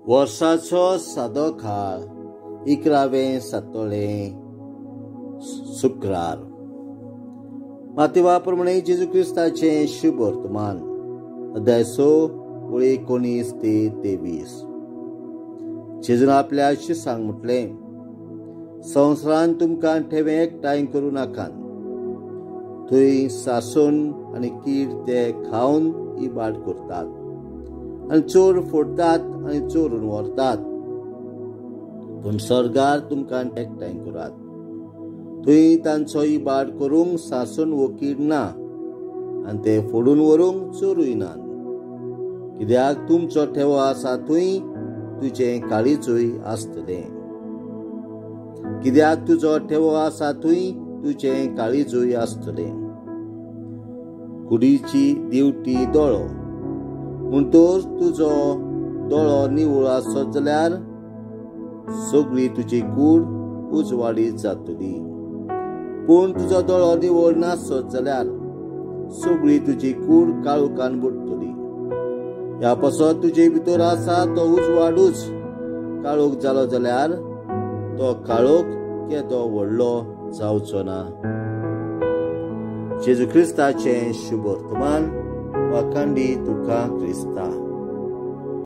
वर्साचो सादो काळ 11वें सातोळें शुक्रार. मातेवा प्रमाणे जेजू क्रिस्ताचें शुभ वर्तमान, अध्याय 6 ओळी 19 ते 23. जेजून आपल्या शिसांक म्हटलें, संवसारान तुमकां ठेवे एकठांय करूं नाकात, थंय सासून आनी कीड ते खावन इबाड करतात आनी चोर फोडटात आनी चोरून व्हरतात. पूण स्वर्गार तुमकां एकठांय करात, थंय तांचो इबाड करूंक सासून वो कीड ना आनी ते फोडून व्हरूंक चोरूय नात. कित्याक तुमचो ठेवो आसा थंय तुजें काळीजूय आसतलें. कित्याक तुजो ठेवो आसा थंय तुजें काळीजूय आसतलें. कुडीची दिवटी दोळो, म्हणटच तुजो दोळो निवळ आसत जाल्यार सगळी तुजी कूड उजवाडी जातली, पूण तुजो दोळो निवळ नासत जाल्यार सगळी तुजी कूड काळोखान बुडटली. ह्या पासत तुजे भितर आसा तो उजवाडूच काळोख जालो जाल्यार तो काळोख केदो व्हडलो जावचो ना. जेजू क्रिस्ताचें शुभ वर्तमान. वाखांडी तुका क्रिस्ता.